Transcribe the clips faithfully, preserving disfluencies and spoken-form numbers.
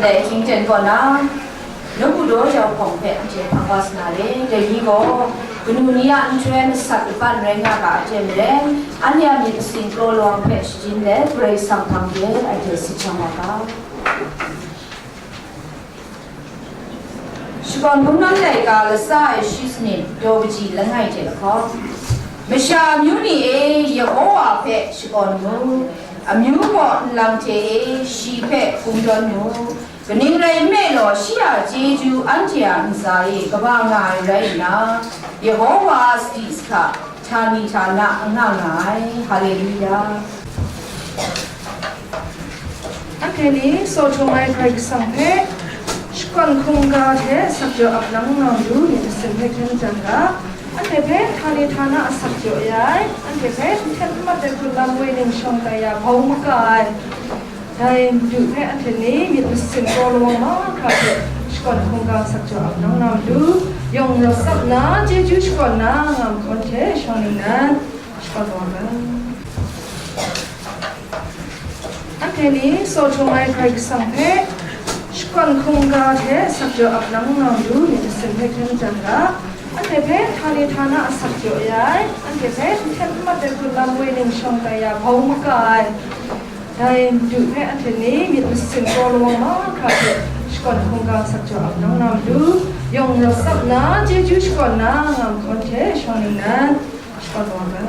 Dai Kington kaw na, nawku daw yau hpawng hpe anhte hpang wa sa na le, dai ni gaw, kanu ni a nhtoi masat laban rai nga ga a hte maren, anhte a myit masin kraw lawang hpe shajin let, Karai Kasang hpang de anhte sit jang wa ga. Shakawn Hkungga laika lasa ai shi sanit, daw kaji langai hte lahkawng, masha amyu ni e, Yehowa hpe shakawn mu, amyu kaw nlang hte e, shi hpe kungdawn mu, kaning rai nme law, shi a chyeju anhte a ntsa e kaba nga ai rai nna, Yehowa a sadi sahka htani htana anga nga ai. Haleluya. Anhte ni saw htum ai Karai Kasang hpe shakawn hkungga hte asak jaw ap nang nga u, myit masin hpe hkyen jang ga. Anhte hpe htani htana asak jaw ya ai, anhte hpe n htet n mat ai hku lam woi ning shawng tai ya bau maga ai. Dai Madu hpe anhte ni myit masin kraw lawang mahkra hte shakawn hkungga asak jaw ap nang na matu, yawng rawt tsap nna, chyeju shakawn na nga ai hte shawng ningnan shakawn wa ga. Anhte ni saw htum ai Karai Kasang hpe shakawn hkungga hte asak jaw ap nang nga matu, myit masin hpe hkyen jang ga. Anhte hpe htani htana asak jaw ya ai, anhte hpe n htet n mat ai hku lam woi ning shawng tai ya bau maga ai. Dai Madu hpe anhte ni myit masin kraw lawang mahkra hte shakawn hkungga asak jaw ap nang na matu, yawng rawt tsap nna, chyeju shakawn na nga ai hte shawng ningnan shakawn wa ga.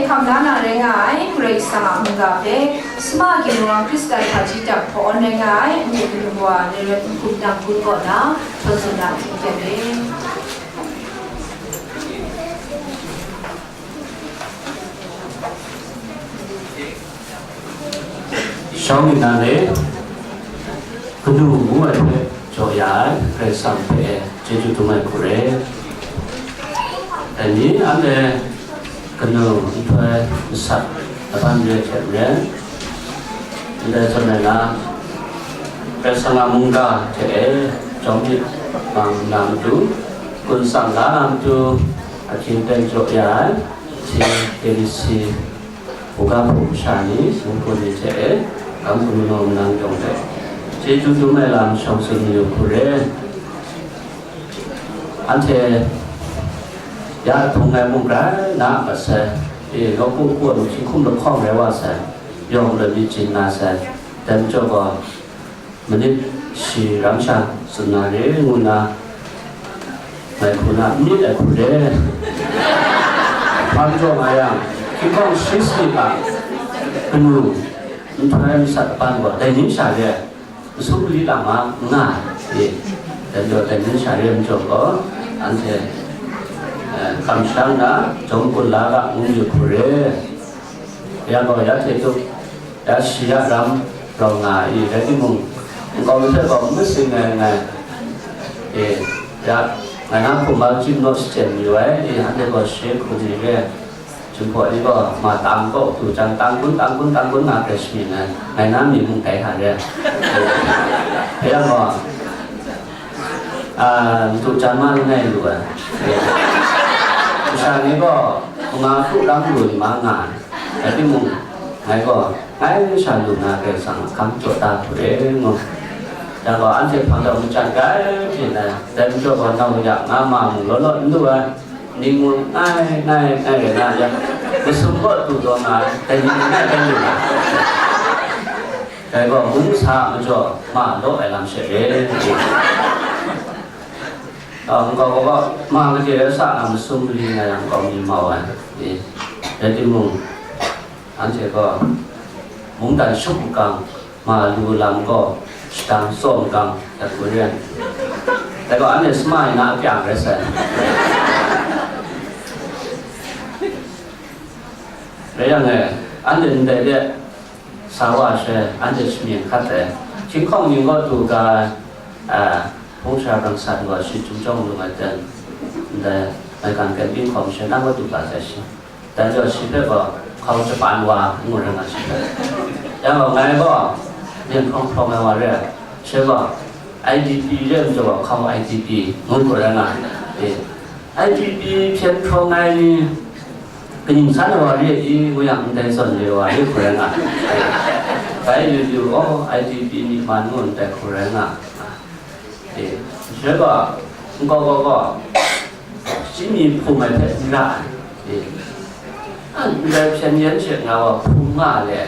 Hkam la na rai nga ai Karai Kasang a mungga hpe, sama ginwang Hkristan hpaji dap hpawn rai nga ai anhte kanu wa Reverend N Kum Dang Gun kaw na, htawn tsun na ahkying hkyen e. Shawng nna le, kanu ngu ai hpe jaw ya ai Karai Kasang hpe chyeju dum ai hku re. Dai ni anhte kanu nhtoi masat laban re hte maren, ndai zawn ai na, Karai Kasang a mungga hte e jawm myit mang na matu, gun tsang la na matu, ahkying pen jaw ya ai, si, K B C, Buga hpung masha ni, mungkan ni hte e, kam kanu naw nang jawng hte, chyeju dum ai lam shawng tsun mayu hku re. Anhte ya hpung ai mung grai na masai, e, nawku hku nu hkying hkum lahkawng rai wa sai, yawng loi myit jin na sai, dai majaw gaw, manit shi ram sha tsun na re ngu nna, ngai hku na n myit ai hku re. Hpa majaw nga yang, hkying hkawng shi sanit a kanu nhtoi masat laban gaw dai ni sha re ai, masum mali lang nga, nga ai. Dai majaw dai ni sha re ai majaw gaw, anhte, eh, kamsham na, jawm gun la ga, ngu mayu hku re. Ya gaw, ya hte tup, ya shi ya ram rau nga ai, rai timung, nkau mi hpe gaw n masing ai nngai. E, ya, ngai na hkum ma chyu naw shachyen mayu ai, e, anhte gaw she hku ni re, Jinghpaw ni gaw ma tang kaw du jang, tang kun, tang kun, tang kun nga hkrai shamying ai, ngai na mi mung tai hta re. E, ya gaw, a, madu jan ma langai lu ai. E, masha ni gaw, ma hku ram lu ni ma nga ai. Rai timung, ngai gaw, ngai sha lu na Karai Kasang a hkam jaw da hku re ngu. Ya gaw, anhte hpang daw machyan grai byin ai, dai majaw gaw, nau ya nga ma mung law law n lu ai, ning mung ngai, ngai, ngai rai na yang, masum kaw du taw nga ai, dai ni mung ngai rai lu na. Dai gaw, mung sa a majaw, ma law ai lam she re. Nkau gaw, ma kaji rai sa na masum mali nga yang, nkau mi mau ai. Rai timung, anhte gaw mungdan shup makang, ma lu lam gaw shadang tsaw makang dat hku re ai. Dai gaw, anhte sama ai na akyang rai sai. Rai yang e, anhte ndai de sa wa she, anhte shamying hkat ai. Hkying hkawng ning gaw du ga ai, a, hpung sara gangsat gaw shi Chyum Jawng Lung ai ten, ndai maigan kaining hkawng she nang gaw du ga sai shi. Dai jaw shi hpe gaw, hkau japan wa ngu rai nga shi hpe. Ya gaw, ngai gaw, myen hprawng hprawng ai wa re ai, shi gaw, I D P re ai majaw gaw, hkau I D P ngu hku rai nga. E, I D P hpyen hprawng ai ni, kaning san ai wa re i, ngu yang, ndai zawn re wa re hku rai nga. Bai yu yu, oh, I D P myi man ngu ndai hku rai nga. E, shi gaw, nkau gaw gaw, shi myi hpung ai hpe n ra ai. E, a, ndai hpyen yen she nga wa hpung nga le,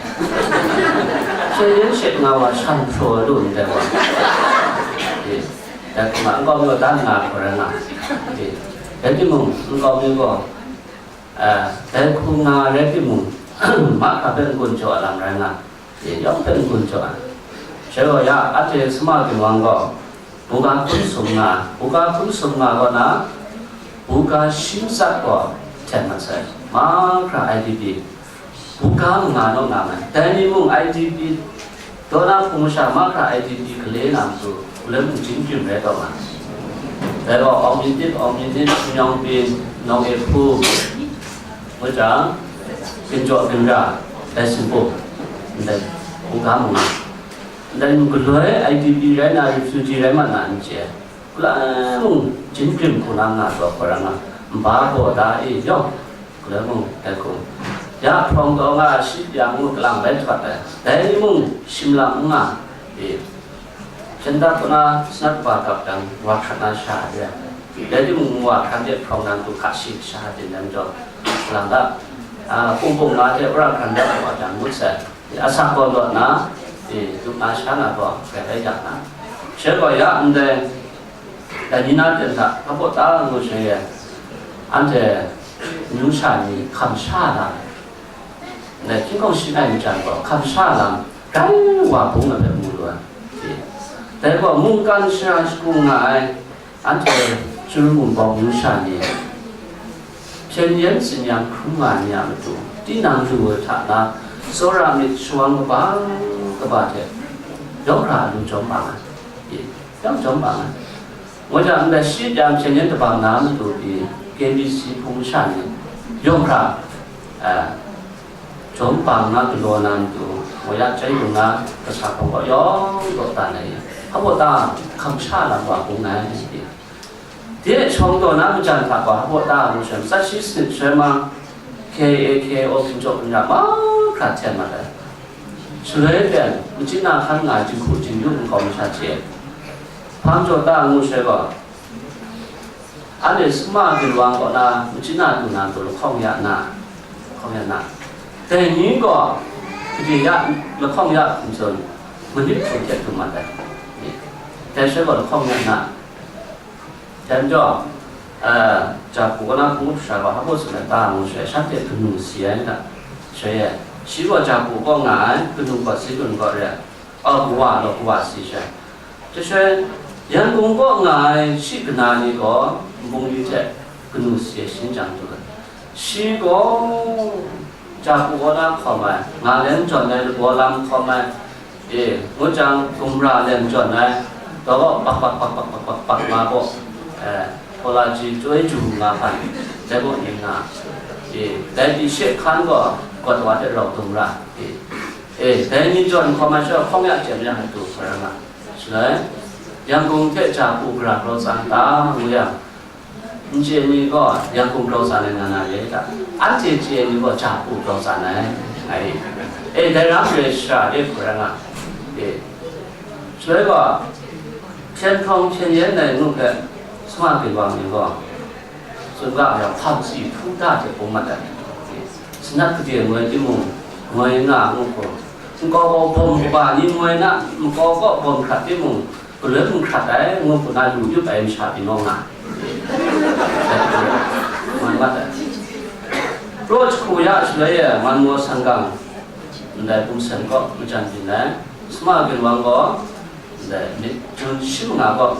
hpyen yen she nga wa shan hpraw lu ndai wa. E, dai hkrum a, nkau mi gaw dan nga hku rai nga. E, rai timung, nkau mi gaw, a, dai hku nga rai timung, mahkra hpe n-gun jaw ai lam rai nga. E, yawng hpe n-gun jaw ai. Shaloi ya, anhte sama ginwang gaw, buga hkun sum nga, buga hkun sum nga kaw na, buga shi matsat gaw hten mat sai, mahkra I D P, buga manga naw nga ai. Dai ni mung I D P, daw na hpung masha mahkra I D P gale na matu, galoi mung Jinghkrim rai taw nga ai. Dai gaw, Aung Myint Tit, Aung Myint Tit, Myung Byin, Nawng E Hpu, ngu jang, ginjaw ginra, dai sinpu, ndai buga manga, ndai mung galoi I D P rai na, refugee rai mat na n chye ai. Galoi mung Jinghkrim hku na nga taw hkawra nga, nba baw da e yawng, galoi mung dai hku. Ya hprawng taw nga, shi pya ngu kalang bai htawt ai, dai mung shim lam n nga e. Hpyen da kaw na sanat kaba kap jang, wa hkrat na sha re ai. Rai timung, wa hkran de hprawng na du hka shi sha byin ai majaw, lang ga, a, hpung hpung na hte wora hkran da wa jang ngut sai. Asak gaw lawt na, e, du na sha na gaw, grai rai yang na. Shaloi ya ndai, dai ni na ten hta, hpa baw ta ngu sha ye, anhte amyu sha ni hkam sha na, Ndai hkying hkawng shi ai majan gaw, hkam sha lam, grai wa bung ai hpe mu lu ai. Dai gaw, mungkan shara shagu nga ai, anhte Churu wunpawng mung sha ni, hpyen yen tsin yang hkrum nga ai ni a matu, tinang lu ai hta na, tsawra myit shawang kaba kaba hte, yawng hkra a lu jawm bang ai, yawng jawm bang ai. Ngu jang, ndai shi jang hpyen yen kabang na matu pyi, K B C hpung masha ni yawng hkra, a, jawm bang na galaw na matu, ngu ya chyai yu na kasa hpawng kaw yawng kaw dan ai, hpa baw ta hkam sha lam wa bung ai. Dai shawng taw na majan hta gaw, hpa baw ta ngu shem, tsat shi sanit soi ma, K A K O hpinjaw hpinra mahkra hten mat ai. Shaloi pen, machyi na hkan nga ai jinghku jingyu nkau masha hte, hpang jaw ta ngu shaloi gaw, anhte sama ginwang kaw na machyi na du na du lahkawng ya na, lahkawng ya na, dai ni gaw gade ya, lahkawng ya hkum tsun, manit hkum hte du mat ai. Dai shaloi gaw lahkawng ya na, dai majaw, eh, Japu kaw na hpung up sara gaw hpa baw tsun ai ta ngu shaloi, shanhte kanu si ai hta, shaloi e, shi gaw Japu kaw nga ai, kanu gaw Sidun kaw re ai, a, kawa law, kawa si sha. Jashoi, Yangon kaw nga ai shi kana ni gaw, nbungli hte kanu si ai shinjang du ai. Shi gaw, Japu kaw na hkawm ai, nga len jawn ai, lagaw lam hkawm ai, e, ngut jang, gumra len jawn ai, dawgaw pak pak pak pak pak pak pak nga gaw, e, hpawla ji chyoi ju nga hpan, dai gaw ning nga, e, dai pyi she hkan gaw, gawt wa hte rau dung ra, e, E, dai ni jawn hkawm ai sha hkawng ya chyen yang ai du hkra nga. Shaloi, Yangon hte Japu gara grau tsan ta ngu yang, n chye ni gaw Yangon grau tsan ai nga na re ta? Anhte chye ni gaw Japu grau tsan ai, nga i. E, dai ram re sha re hkra nga. E, shaloi gaw, hpyen hpawng hpyen yen ai ngu hpe, sama ginwang ni gaw, tsun ga yang, hpang si hpung da hte bung mat ai. Sanat gade ngoi timung, ngoi nga ngu hku, nkau gaw bawm kaba ni ngoi na, nkau gaw bawm hkrat timung, galoi hkrat ai ngu hku na lu yup ai masha pyi naw nga. Ngoi mat ai. Raw jahku ya shaloi e, man maw sanggang, ndai bum sen kaw majan byin ai, sama ginwang gaw, ndai myit jun shi manga gaw,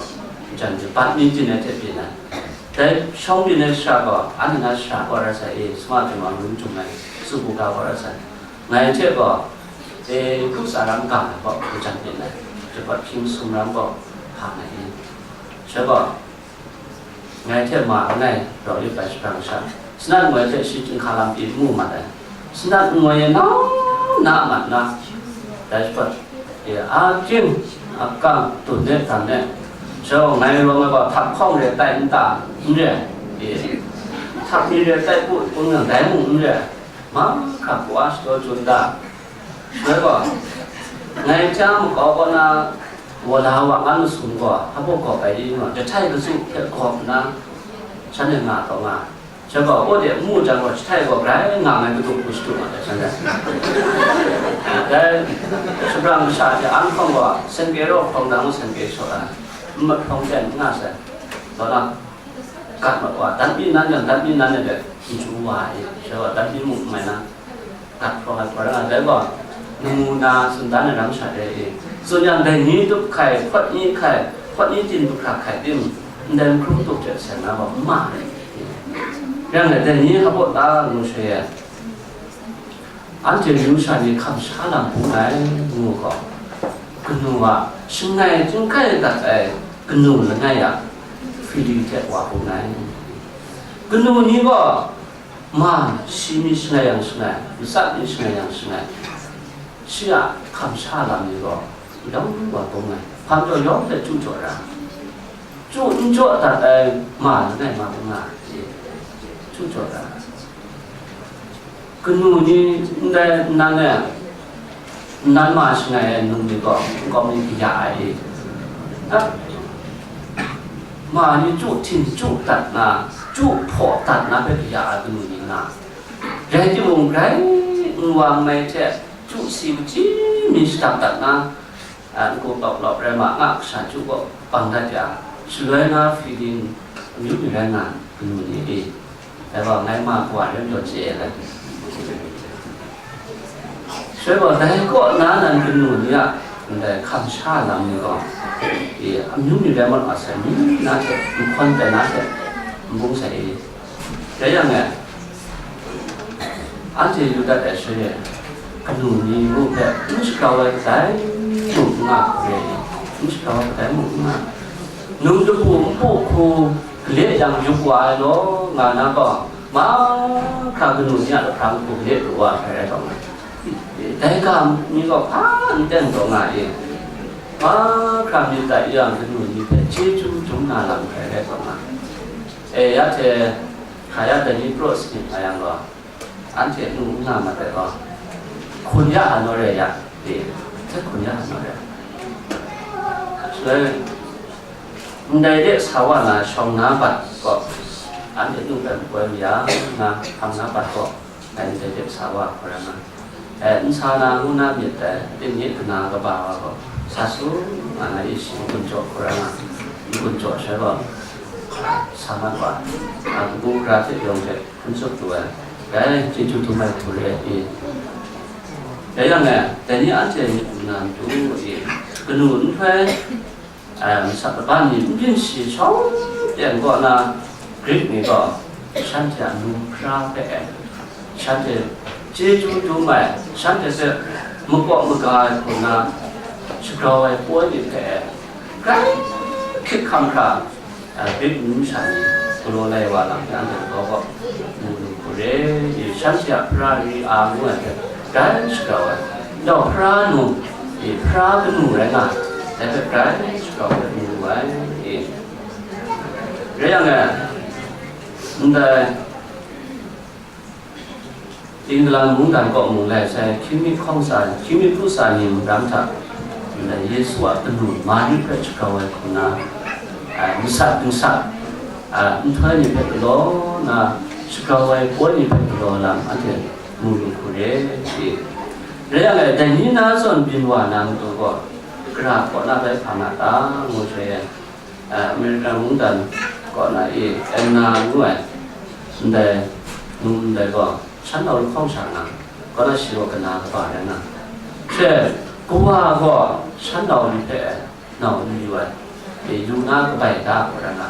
majan byin, bat ni byin ai hte byin ai. Dai shawng byin ai sara gaw, anhte na sara kaw rai sai, e, sama hpyi wa ngun jum ai, tsu bu ga kaw rai sai. Ngai hte gaw, e, kru tsaram gang ai kaw, majan byin ai, jahpawt hkying sumram gaw, hpang ai i. Sha gaw, ngai hte ma langai rau yu ai shabrang sha, sanat ngoi hte shi chyinghka lam pyi n mu mat ai. Sanat ngoi e nau na mat na, dai jahpawt, e, a kying, a kang, tun e, dan e, sha gaw ngai rawng ai gaw, htak hkawng re tai n ta, n re ai, e, htak mi re tai pu, kung yang dai mung n re ai, mahkra hku a shadaw chun da. Shaloi gaw, ngai hte a makau kaw na wa la wa ngan masum gaw, hpa baw gawp ai ri nna, jahtai katsu hpe gawp nna, shanhte nga taw nga ai. Sha gaw, aw de n mu jang gaw, jahtai gaw grai nga ngai, kadu hku shadu mat ai shanhte. Dai shabrang masha hte an hkawng gaw, sengke raw hkawng dang, sengke shaw ai, n mat hkawng ten n nga sai. Taw na, gat mat wa, dan mi nan yang, dan mi nan yang de, n chyu wa ai, sha gaw, dan mi mung n mai na, gat hkawng ai hkawng rai nga ai gaw, namuna tsun dan ai ram sha de e. Tsun yang, dai ni tup hkai, hpawt ni hkai, hpawt ni tin tup hkra hkai tim, ndai n hkrum tup hte seng na gaw n ma ai. Yang dai ni hpa baw ta ngu sha e, anhte amyu sha ni hkam sha lam bung ai, ngu gaw, kanu a shangai chyinghkai dat ai kanu langai a feeling hte wa bung ai. Kanu ni gaw, ma shi mi shangai yang shangai, matsat mi shangai yang shangai, shi a hkam sha lam ni gaw, yawng wa bung ai, hpang jaw yawng hte chyu jaw ra, chyu n jaw dat ai ma langai ma bung nga ai, chyu jaw ra. Kanu ni ndai nnan e, nnan ma shangai ai num ni gaw, nkau mi kaya ai i? A, ma ni chyu htin chyu dat na, chyu hpaw dat na hpe kaya ai kanu ni nga. Rai timung, grai n wa n mai hte, chyu si kaji mi shadap dat na, a, n-gu lawp lawp rai ma nga, kasha chyu gaw bang dat ya, shaloi na feeling amyu mi rai nga, kanu ni e. Dai gaw ngai ma kawa rai jaw chye ai. Shaloi gaw, dai kaw na nan kanu ni a ndai hkam sha lam ni gaw, e, amyu mi rai mat wa sai, mi na hte, nhkawn tai na hte, nbung sai e. Rai yang e, anhte yu dat ai shaloi, kanu ni mung hpe n shagrau ai kadai mung n nga hku re, n shagrau ai kadai mung n nga. Num lapu npu hku gale yang yup wa ai law, nga na gaw, mahkra kanu ni a lahprang hku gale lu wa ai rai taw nga. Dai ga mi gaw hpa n ten taw nga i, mahkra myit dat yang kanu ni hpe chyeju dum na lam hkrai rai taw nga. E, ya hte, hka ya dai ni praw sanit nga yang gaw, anhte nu n nga mat ai gaw, hkun ya hanu re ya, e, hte hkun ya hanu re. Shaloi, ndai de sa wa na shawng na bat gaw, anhte nu hpe makoi maya nna, hkam na bat gaw, dai ndai de sa wa hkoi ra nga. E, n sa na ngu na myit dai, ating nye kana kaba wa gaw, sa su nga na e shi n-gun jaw hkoi ra nga, n-gun jaw shaloi gaw, sa mat wa, a, kabu gara hte yawng hte hkun tsup lu ai, dai chyeju dum ai hku re i. Dai yang e, dai ni anhte myit n na matu i, kanu nhtoi, a, masat laban ni n byin shi shawng ten kaw na, Grik ni gaw shanhte a numhpra hpe e, shanhte chyeju dum ai, shanhte hpe makaw maga ai hku na shagrau ai poi ni hpe e, grai hkrit hkam hkra, a, Grik amyu masha ni galaw lai wa lam hpe anhte lagaw gaw mu lu hku re, i, shanhte a hpara ri a ngu ai hpe grai shagrau ai, ndau hpara nu, i, hpara kanu rai nga ai, dai hpe grai shagrau ai mu lu ai, i. Rai yang e, ndai England mungdan kaw mung lai sai, hkying mi hkawng tsa, hkying mi hku tsa ni mungdan hta, ndai Yesu a kanu Mari hpe shagrau ai hku na, a, masat nsat, a, nhtoi ni hpe galaw na, shagrau ai poi ni hpe galaw lam anhte mu lu hku re, i. Rai yang e, dai ni na zawn byin wa na matu gaw, gara hkaw na bai hpa nga ta, ngu shaloi, a, American mungdan kaw na e Anna ngu ai, ndai, nu ndai gaw, shan nau lahkawng sha nga, kaw na shi gaw kana kaba rai nga. She, kawa gaw shan nau ni hpe nau n yu ai, e, yu na kabai da hku rai nga.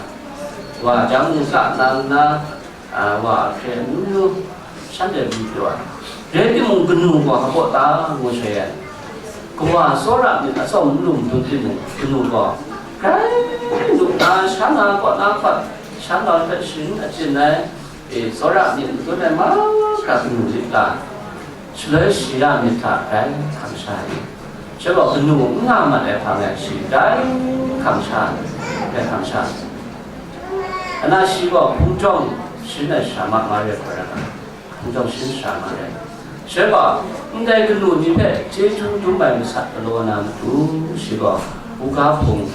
Wa jang nsa nang na, a, wa a hkre amyu myu shanhte n pyaw ai. Rai timung, kanu gaw hpa ta ngu shaloi, kawa tsawra myit atsawm n lu matu timung, kanu gaw grai lu na, shan na kaw na hkawt, shan na hpe sharin achyin ai, e, tsawra myit madun ai mahkra kanu lit la, shaloi shi ya myit hta grai hkam sha ai. Shaloi gaw kanu n nga mat ai hpang e shi grai hkam sha, grai hkam sha. Ana shi gaw hpung jawng sharin ai sha ma ma re hkoi ra nga, hpung jawng sharin sha ma re. Shaloi gaw, ndai kanu ni hpe chyeju dum ai masat galaw na matu, shi gaw buga hpung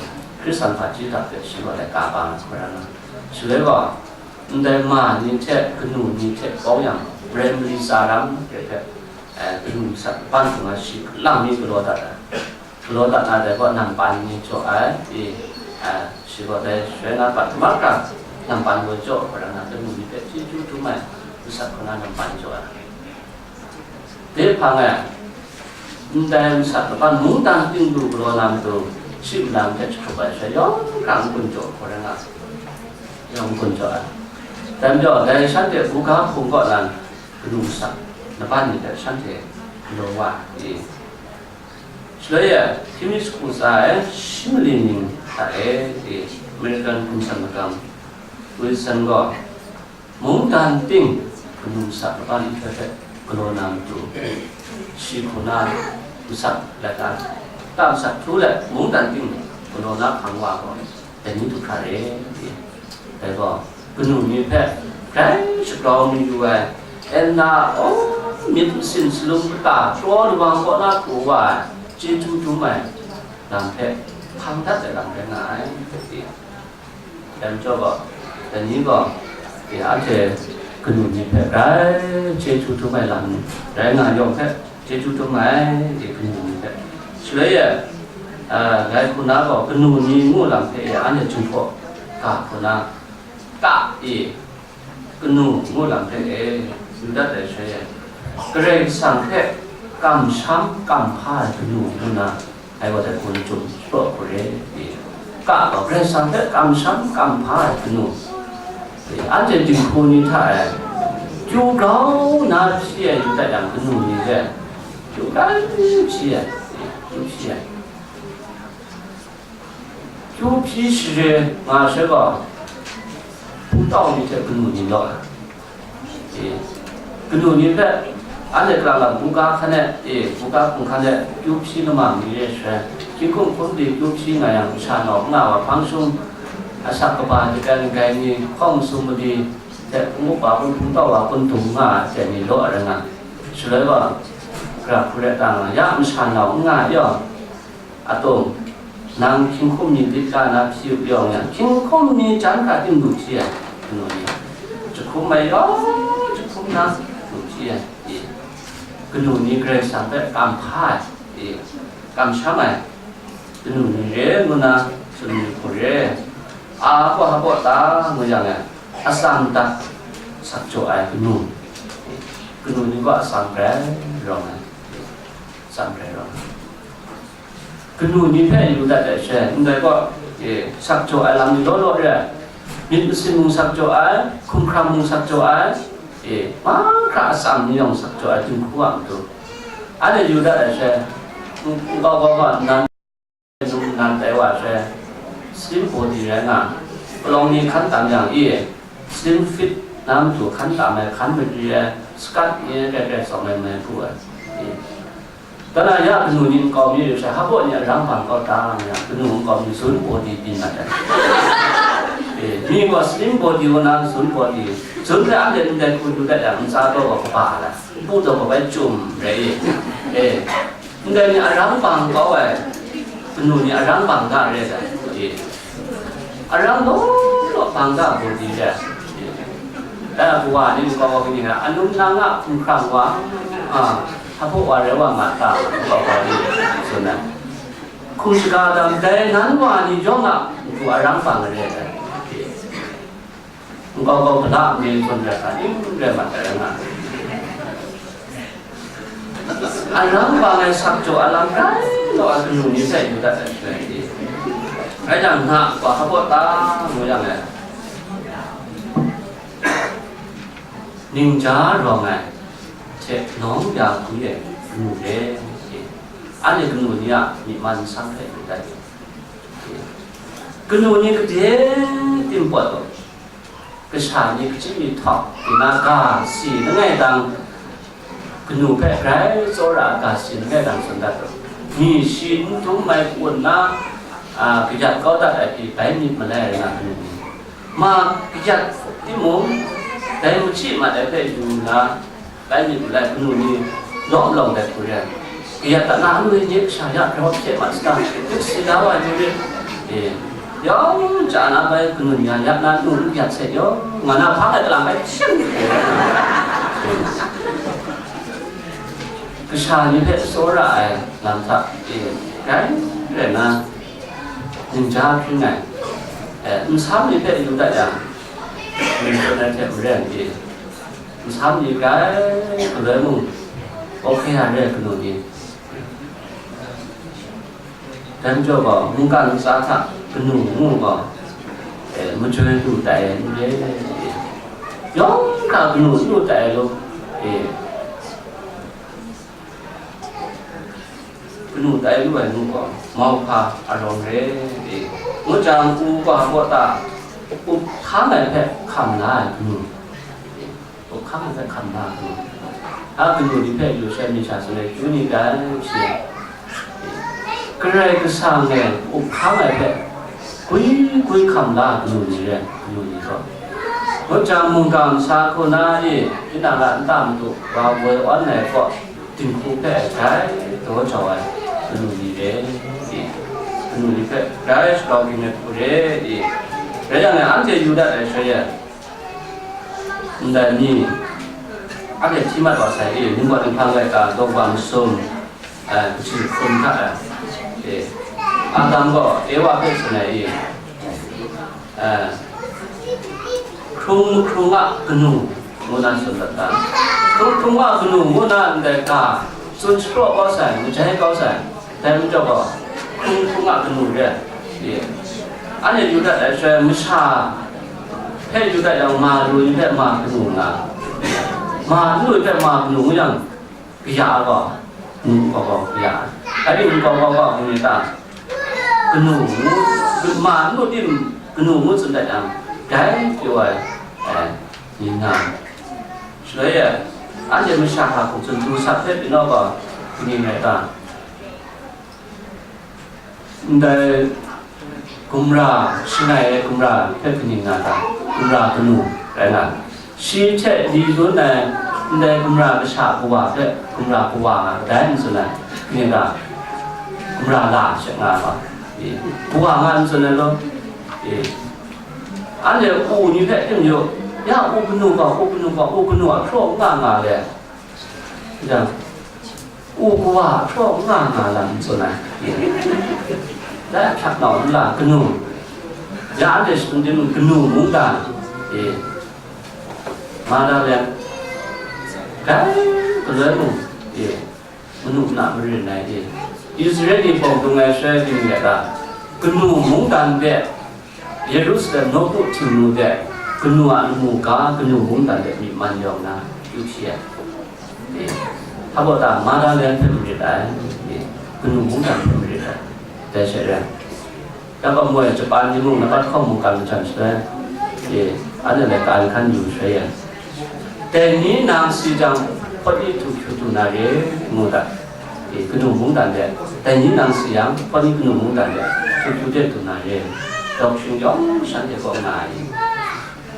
Hkristan hpaji hta hpe shi gaw laika ba ai hkoi ra nga. Shaloi gaw, ndai ma ni hte kanu ni hte bau yang, Primary tsa ram hte hpe, eh, kanu masat ban hkung ai shi lang mi galaw dat ai. Galaw dat na dai gaw, nampan ni jaw ai, i, eh, shi gaw dai shaloi na bat mahkra, nampan gaw jaw ai hkoi ra nga, kanu ni hpe chyeju dum ai masat hkoi na nampan jaw ai. Dai hpang e, ndai masat laban mungdan ting lu galaw na matu, shi nlang hte jahkrup ai sha yawng hkra n-gun jaw hkoi ra nga, yawng n-gun jaw ai. Dai majaw, dai shanhte buga hpung kaw nan, kanu masat laban ni hte shanhte galaw wa ai. Shaloi e, hkying mi hku tsa ai shi mali ning hta e, American hkum san magam Wilson gaw, mungdan ting kanu masat laban nhtoi hpe galaw na matu, shi hku na masat laika, ta masat hkru let mungdan ting galaw na hpang wa gaw, dai ni du hkra re, dai gaw, kanu ni hpe grai shagrau mayu ai, Anna, aw, myit masin salum kata kraw lawang kaw na pru wa ai, chyeju dum ai lam hpe hpang dat ai lam rai nga ai, dai majaw gaw, dai ni gaw, e, anhte kanu ni hpe grai chyeju dum ai lam rai nga yawng hpe chyeju dum ai, e, kanu ni hpe. Shaloi e, a, dai hku na gaw, kanu ni ngu lam hpe e, anhte Jinghpaw ga hku na, ta e, kanu ngu lam hpe e, yu dat ai shaloi e, Karai Kasang hpe kamsham kamhpa ai kanu ngu na, ngai gaw dai hku n-, chyum shapraw hku re, e, ka gaw Karai Kasang hpe kamsham kamhpa ai kanu, e, anhte dinghku ni hta e, kyu grau na hpyi ai yu dat yang, kanu ni hpe kyu grau hpyi ai, e, kyu hpyi ai. Kyu hpyi share nga sai gaw, hpungtau ni hte kanu ni law ai. E, kanu ni hpe, anhte kalang lam buga hkan e, e, buga hpung hkan e kyu hpyi lama mi re sai. Hkying hkum hkum di kyu hpyi nga yang, masha nau n nga wa hpang shum, asak kaba jahten gai ni, hkawng sum mali hte, hpung upa kun, hpungtau wa kun dung nga ai hte ni law ai rai nga. Shaloi gaw, gara hku rai ta nga, ya masha nau n nga ai yaw, Atum, nang hkying hkum ni lit ga na hpyi u yawng yang, hkying hkum ni jan hkra ting du hpyi ai, kanu ni. Jahkum mai yawng jahkum na du hpyi ai, e. Kanu ni Karai Kasang hpe kamhpa ai, e, kamsham ai, kanu ni re ngu na tsun ni hku re. A hpaw hpaw ta ngu yang e, atsam dat sak jaw ai kanu, kanu ni gaw atsam grai rawng ai, atsam grai rawng ai. Kanu ni hpe yu dat ai she, ndai gaw, e, sak jaw ai lam ni law law re ai, myit masin mung sak jaw ai, hkumhkrang mung sak jaw ai, e, mahkra atsam ni yawng sak jaw ai, dinghku a matu. Anhte yu dat ai she, n-, nkau kau gaw nnan, num nnan tai wa she, slim body rai nga, palawng ni hkan tam yang, e, slim fit na matu hkan tam ai, hkan mari ai, skirt ni rai rai tsawm ai, mai hku ai, e. Dai na ya kanu ni nkau mi yu she, hpaw ni arang bang kau ta nga yang, kanu nkau mi sun body byin mat ai. E, mi gaw slim body wa na sun body, sun hpe anhte ndai hku du dat yang, ntsa taw gaw kaba la, npu taw gaw bai chyum rai e. E, ndai ni arang bang kau ai, kanu ni arang bang ga re ai, e. Arang law law bang ga body re ai. Dai a kawa ni nkau wa ni, anum nang a hkumhkrang wa, a, hpaw wa rai wa nga ta, nkau wa ni tsun ai. Hkum shaga dam dai nan wa ni yawng a matu arang bang re ai. Nkau kau hpala mi tsun rai hkra, ning rai mat ai rai nga. Arang bang ai sak jaw ai lam rai law ai kanu ni hpe yu dat ai shaloi ni, rai jang, na wa hpaw ta ngu yang e, ningja rawng ai hte nawng ya hpyi ai kanu re, anhte kanu ni a myi man masang hpe yu dat ai. Kanu ni gade tim pawt gaw, kasha ni kachyi mi htawk, tinang ga si langai dang, kanu hpe grai tsawra ai ga si langai dang tsun dat u. Mi shi n dum ai hku nna, a, kayat kau dat ai pyi bai myit malai ai rai nga kanu ni. Ma kayat timung, dai machyi mat ai hpe yu nna, bai myit malai kanu ni lawm lawng dai hku re ai. Kayat dat na, anu ni kasha ya grau hpye mat saga, duk si da wa ai ni rit. E, yawng ja na bai kanu ni a ya na nu n kayat sai yaw, nga na hpang ai kalang bai shing. Kasha ni hpe tsawra ai lam hta, e, grai rai na, ningja hpring ai, e, nsam ni hpe yu dat yang, myit tsun ai hte maren, e, nsam ni grai galoi mung, ok ya re ai kanu ni. Dai majaw gaw, mungkan ntsa hta kanu ngu gaw, e, majoi lu tai ai n re, e, yawng hkra kanu n lu tai ai lu, e, kanu tai lu ai ngu gaw, mauhpa arawng re, e, ngu jang, u gaw hpaw ta, up hkang ai hpe hkam la ai kanu, e, up hkang ai hpe hkam la ai kanu, a kanu ni hpe yu sai mi sha tsun ai kyu ni rai shi ai. Karai Kasang e up hkang ai hpe gwi gwi hkam la ai kanu ni rai, kanu ni gaw. Ngut jang, mungga masa hku na e, tinang a nta madu wa woi awn ai kaw, dinghku hpe grai daw jau ai kanu ni re, e, kanu ni hpe grai shagrau ging ai hku re, e, rai yang e, anhte yu dat ai shaloi e, ndai ni, anhte hti mat wa sai, e, ningwa ninghpang laika, daw wa masum, e, kaji hkrum hta e, e, Adam gaw Ewa hpe tsun ai, e, e, hkrung mahkrung a kanu ngu na tsun dat ta, hkrung hkrung a kanu ngu na ndai ga, Tsun shapraw kau sai, majai kau sai, dai majaw gaw, hkrung hkrung a kanu re, e, anhte yu dat ai shaloi, masha hpe yu dat yang, ma lu ni hpe ma kanu nga, ma lu ni hpe ma kanu ngu yang, kaya gaw, nkau kau kaya. Dai ning nkau kau gaw, ngu ni ta? Kanu ngu, ma ngu tim kanu ngu tsun dat yang, dai pyaw ai, e, ni nga. Shaloi e, anhte masha hta hkum tsun, du sat hpe pyi naw gaw, kaning rai ta? Ndai gumra, shangai ai gumra hpe kaning nga ta? Gumra kanu rai nga. Shi hte li dun ai ndai gumra kasha kawa hpe gumra kawa nga kadai n tsun ai, kaning ta? Gumra la she nga ai wa, e, kawa nga n tsun ai law, e, anhte u ni hpe tim yu, ya u kanu gaw, u kanu gaw, u kanu a hpraw n nga nga le, yang, u kawa a hpraw n nga nga lam n tsun ai, e, dai ahkyak nau nla kanu, ya anhte shadum tim kanu mungdan, e, Mada lem, dai galoi mung, e, manu na marin ai, e, Israel ni bawng dung ai shaloi, kaning rai ta? Kanu mungdan de, Yerusalem nawku htingnu de, kanu a lamu ga kanu mungdan de myi man yawng na yu hpyi ai, e, hpa baw ta? Mada lem hpe marit ai, e, kanu mungdan hpe marit ai, dai she rai. Ya gaw moi Japan ni mung labat hkawng mungkan majan shaloi, e, anhte laika nhkan yu shaloi e, dai ni nang si jang, hpawt ni htu hkyu du na re, ngu dat, e, kanu mungdan de, dai ni nang si yang, hpawt ni kanu mungdan de hkyu hkyu de du na re, dawk shing yawng shanhte kaw nga ai.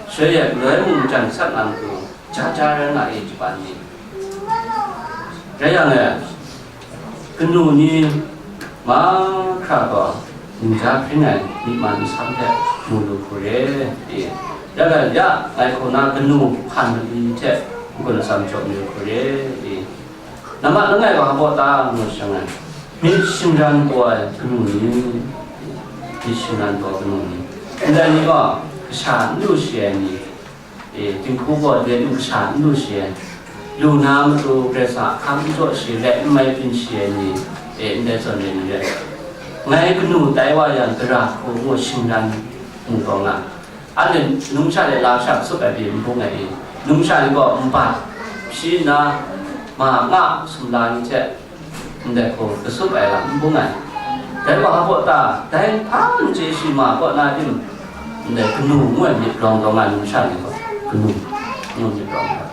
Shaloi e, galoi mung majan sat na matu, ja ja rai nga e, Japan ni. Rai yang e, kanu ni mahkra gaw ningja hpring ai myi man masam hte mu lu hku re, e, ya ga ya, ngai hkaw na kanu hpan mali hte n-gun atsam jaw mi lu hku re, e, nambat langai wa hpa ta ngu shang ai, myit shingran kau ai kanu ni, myit shingran kau ai kanu ni, ndai ni gaw kasha n lu shi ai ni, e, dinghku gaw de lu kasha n lu shi ai, lu na matu Karai Kasang a hkam n jaw shi, let n mai byin shi ai ni, e, ndai zawn re ni rai. Ngai kanu tai wa yang, gara hku ngu shingran mu taw nga. Anhte numsha de lasha tsup ai pyi n bung ai pyi, numsha ni gaw nbat hpyi nna, ma nga sumla ni hte ndai hku katsup ai lam n bung ai. Dai gaw hpa baw ta? Dai hpa n chye shi ma kaw na tim, ndai kanu ngu ai myit rawng taw nga, numsha ni gaw kanu ngu myit rawng ai.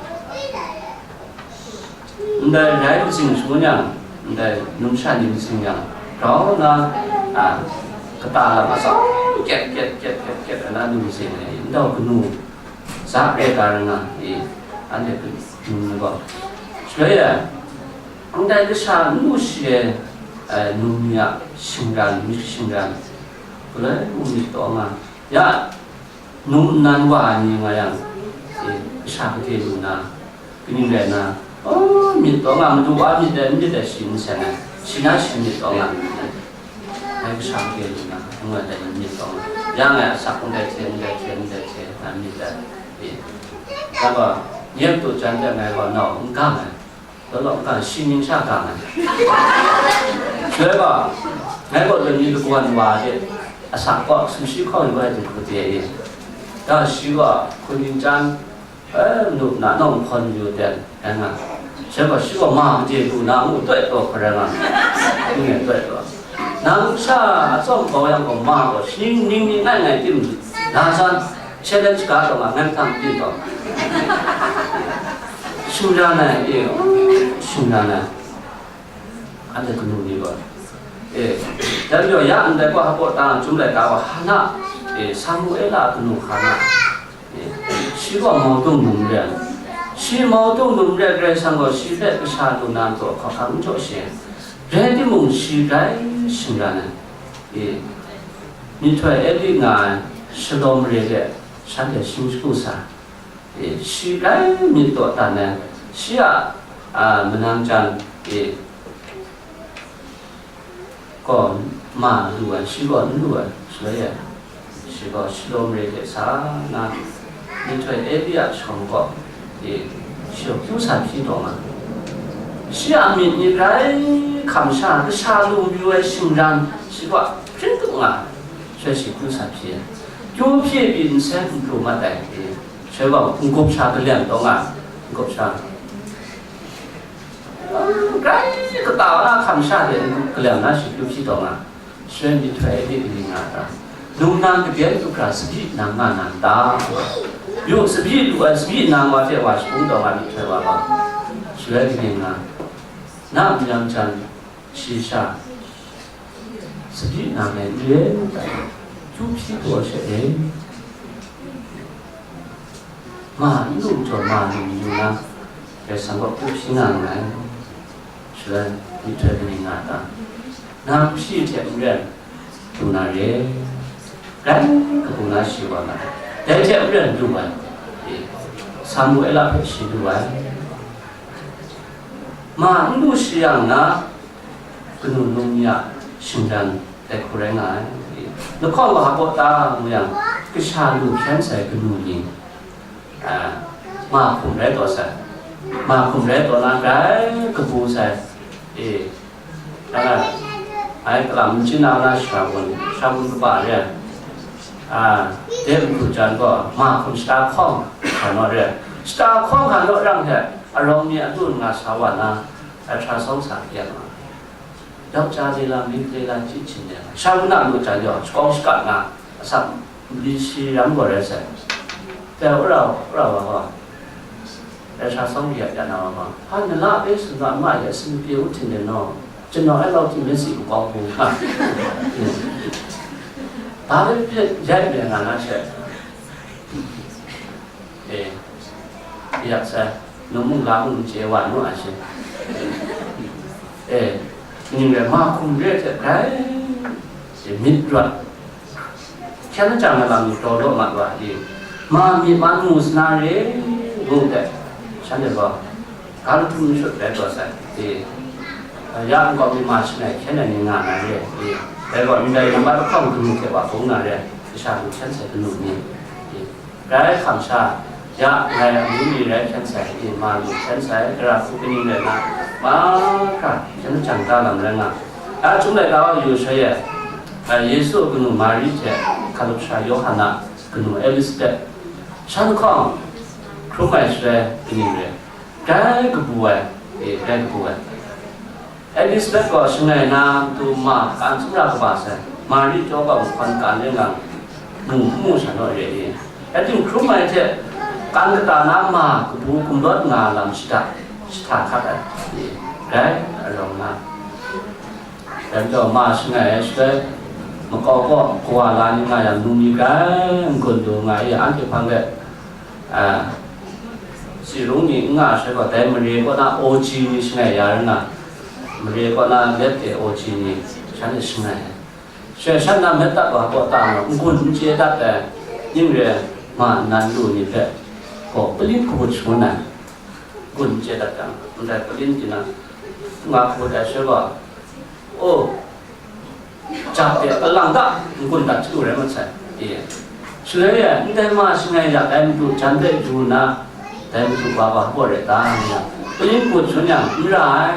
Ndai rai matsing shangun yang, ndai numsha ni matsing yang, grau na, a, kata lam atsawm kyet kyet kyet kyet kyet ai na ni matsing ai, ndau kanu za re ga rai nga, e, anhte kanu ni gaw. Shaloi e, ndai kasha n lu shi ai, e, num ni a shingran, myit shingran, galoi mung myit taw nga, ya, num nnan wa ai ni nga yang, e, kasha kade lu na, kaning rai na, oh, myit taw nga, madu wa myit dai, myit dai shi n seng ai, shi na shi myit taw nga, ai kasha kade lu na, ngu ai dai myit taw nga, ya ngai asak ndai hte, ndai hte, ndai hte, na myit dai, e, ya gaw, nyep tu jan de ngai gaw nau n gang ai. Law law n gang, shi ning sha gang ai. Shaloi gaw, ngai gaw lani lagawn wa de, asak gaw sumshi hkawng yu ai dinghku de e. Ya shi gaw hku ning chyam, e, manu na nawng hkawn yu ten, rai nga. Shaloi gaw, shi gaw ma made lu na ngu tawt taw hkra rai nga. Ngu tawt taw. Nang sha atsawm kau yang gaw, ma gaw shi ning ning ni ngai ngai tim, na san, challenge ga taw nga, ngai mahtang tim taw. Shingran ai, e, shingran ai. Anhte kanu ni gaw, e, dan jaw ya ndai gaw hpa baw ta, Chyum laika wa Hana, e, Samuela a kanu Hana, e, shi gaw mau dung num re ai. Shi mau dung num re ai, Karai Kasang gaw shi hpe kasha lu na matu hkawhkam n jaw shi ai. Rai timung, shi grai shingran ai. E, myihtoi Eli nga ai shalawm re de shanhte shing shagu sa. E, shi grai myit taw dan ai, shi a, a, manang jan, e, gaw ma lu ai, shi gaw n lu ai, shaloi e, shi gaw shalawm re de sa na, myihtoi Eli a shawng gaw, e, shi gaw kyu sa hpyi taw nga. Shi a myit ni grai hkam sha, kasha lu mayu ai shingran, shi gaw hpring tup nga, shaloi shi hku sa hpyi ai. Kyu hpyi pyi nsen n pru mat ai, shaloi gaw n-gup sha kalem taw nga, n-gup sha. Grai kata wa na hkam sha de n-gup kalem na shi kyu hpyi taw nga. Shaloi myihtoi ai de kaning nga ta? Nungnan kabyen du hkra tsabyi nang nga na n ta? Yu, tsabyi lu ai, tsabyi nang wa hte wa shagun taw nga myihtoi wa gaw, shaloi kaning nga? Na myang jan shi sha tsabyi nang ai n re n ta? Kyu hpyi taw she e. Ma n lu jaw, ma lu yu na, Karai Kasang gaw kyu hpyi nga nngai. Shaloi myihtoi kaning nga ta? Nang hpyi hte maren du na re. Grai kabu na shi wa nga ai. Dai hte maren du ai. Samuela hpe shi du ai. Ma n lu shi yang na, kanu num ni a shingran dai hku rai nga ai. Lahkawng wa hpaw ta ngu yang, kasha lu hkyen sai kanu ni, a, ma hkum rai taw sai, ma hkum rai taw na grai kabu sai, e, a, ai, kalam n chyin na na shabun, shabun kaba re ai, a, de madu jan gaw, ma hkum shata hkawng hkra naw re ai, shata hkawng hkra naw rang hte, arawng mi a lu nga sa wa na, a htra sawng sa hkye nga. Dau ca de la, myit de la, chyi hpyi de la. Sha wun a lu jan gaw, shakawng shakat nga, asak mali shi ram gaw rai sai. Dai wora, wora wa gaw, dai sha sawng ya ya na wa gaw, "Ha, na la e, tsun ga, ma ya, sin pye u htin de naw, ကျွန်တော် အဲ့လောက်ထိ မျက်စိ မကောင်းဘူး ဟာ" ဘာပဲဖြစ်ဖြစ် ရိုက်မယ်ငါ ငါ့ချက်။ အဲ၊ ဒီကစား၊ နမုင်လာမှု မကျေဝါနော် အရှင်။ အဲ၊ နင်လည်း မခုံရဲတဲ့ ခိုင်၊ ဒီမစ်ရွတ်။ ချမ်းသာကြမှာလား မတော်တော့မှ သွားဒီ။ မမစ်မန်မူစနာရေ၊ ဘုံတဲ့။ ဆန်းတယ်ကော။ ကားတစ်ခုမရှုပ်ပဲတော့ဆိုင်။ ဒီ၊ ရန်ကုန်မှာ ရှိနေခဲ့တဲ့ ငါနားရဲ့။ ဒီ၊ ဘယ်တော့ မင်းတိုင်း နံပါတ်တစ်ခေါက် မထင်ခဲ့ပါဘူး နားရဲ့။ တခြားလူ ချမ်းသာ ကနူးနေ။ ဒီ၊ ရဲခံစားရ ငါအမူမီရဲ ချမ်းသာ ဒီမှာ လူ ချမ်းသာ ကရာ ခုကနင်း နဲ့ ငါ မခါ ချမ်းသာ တန်တာ လမ်း ရဲ ငါ။ အဲ ကျုံးလိုက်တာ ယူဆွဲရဲ့။ အဲ ယေရှု ကနူး မာရိ တဲ့ ခလုတ် ရှာ ယောဟန်နာ ကနူး အဲလိဇဘက် ရှန်ခေါင် ခရုမိုင်ဆွဲ ကနူး ရဲ ဒဲကပူဝဲ ဒီ ဒဲကပူဝဲ အဲလိဇဘက် ကော ရှငယ်နာ တူမ ကန်စမရ ကပါ ဆဲ မာရိ ကျော ကော ခွန် ကန် ရဲ ငါ မူ မူ ဆန် တော့ ရဲ ဒီ အဲ တူ ခရုမိုင် တဲ့ ကန်ကတာ နာ မ ကပူ ကုံ တော့ ငါ လမ်း ရှိတာ ရှိတာ ခတ် ဒီ ဒဲ အရောင် နာ Dai majaw, ma shangai ai shaloi, makau kaw kawa la ni nga yang, num ni grai n-gun du nga i, anhte hpang de, a, tsi rung ni n nga ai shaloi gaw, dai mare kaw na O G ni shangai ya rai nga, mare kaw na let de O G ni, shanhte shangai ai. Shaloi shan na met dat wa kaw ta nga, n-gun n chye dat ai, ning re ai, ma nnan lu ni hpe gaw palin hkabut shangun ai, n-gun n chye dat jang, ndai palin tinang, nga hkabut ai shaloi gaw, O, jak de, kalang ga, n-gun dat chyu rai mat sai, e. Shaloi e, ndai ma shangai yak ai madu jan hpe du nna, dai madu wa wa hpaw rai ta, ngu yang, kayin kut shangun yang, n ra ai,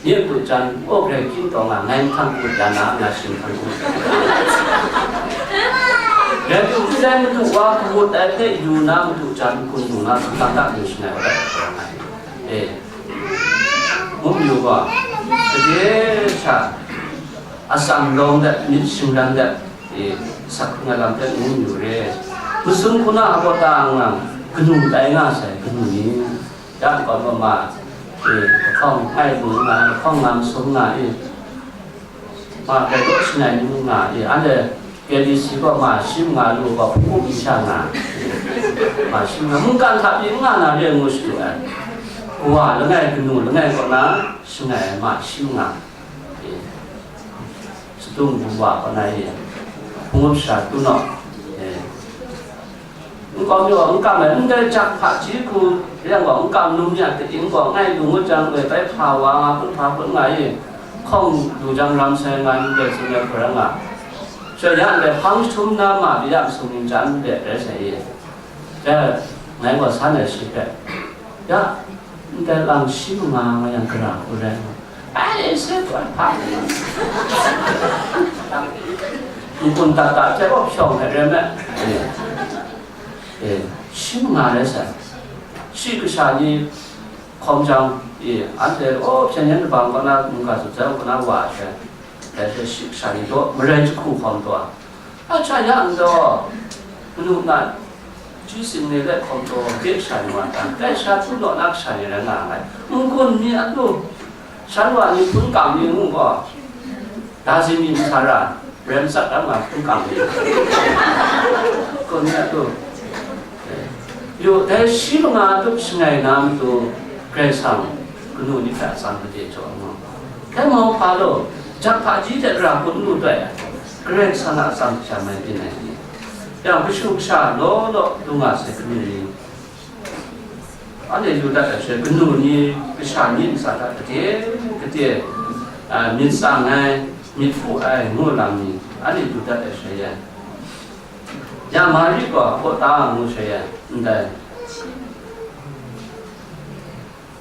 nye madu jan, O Karai Kasang taw nga, ngai nhtan kut ya na, nga shing nhtan kut. Rai timung, ndai madu wa hkabut ai hpe yu na, madu jan n-gun du na, kalang ga, ngu shangai wa ai, e. Ngu mayu gaw, gade sha, atsam lawng dat, myit shingran dat, e, sak hkrung ai lam hpe ngu mayu re. Masum hku na a kaw ta nga, kanu tai nga sai, kanu ni, ya n kaw ma ma, e, lahkawng ngai lu nga, lahkawng nga masum nga, e, ma, dai gaw shangai ni nga, e, anhte K D C gaw ma shi manga lu gaw hpung hpung sha nga, ma shi manga mungkan hta pyi n nga na re ngu shadu ai. Kawa langai kanu langai kaw na shangai ai ma shi manga, e, shadung du wa kaw na e, hpung hpung sha du naw, e, N kawm yaw, n kam ai, ndai jak hpaji hku, yang gaw, n kam num ya, kating gaw, ngai lu ngut jang, goi bai hpa wa nga, hpun hpa hpun nga i, hkawng lu jang ram sai nga, n rai tsun ai hkoi rai nga. Sha ya ndai hpang jahtum na ma, bi ya masum ning chya n let rai sai i. Dai, ngai gaw san ai shi hpe, ya, Ndai lang shi manga nga yang gara hku rai nna, ai, se hpa, n-gun dat dat hte awp shawng hte rai me. E, e, shi manga rai sai. Shi kasha ni hkawm jang, e, anhte, o, hpyen yan kabang kaw na, mungga sut jang kaw na wa ai hte, dai hte shi kasha ni daw, marai jahku hkawm taw, a hta ya n taw, manu na, Chyu sing ni let hkawm taw, de kasha ni wa ta, dai sha htu naw na kasha ni rai nga ai. N-gun mi a lu, shan wa ni hpun kam ni ngu gaw, dazi mi n sa ra, rem tsat da nga hpun kam ni. N-gun mi a lu. Yo, dai shi manga tup shangai na matu, Karai Kasang kanu ni hpe atsam gade jaw ngu. Dai mau hpa law, jak hpaji hte gara hku n lu tai ai, Karai Kasang a atsam hkam ai byin ai ni. Yang kashu kasha law law lu nga sai kanu ni, anhte yu dat ai sha, kanu ni kasha ni ntsa hta gade gade, a, myit tsang ai, myit pu ai ngu lam ni, anhte yu dat ai sha yan, ya Mari gaw a baw ta ngu sha yan, ndai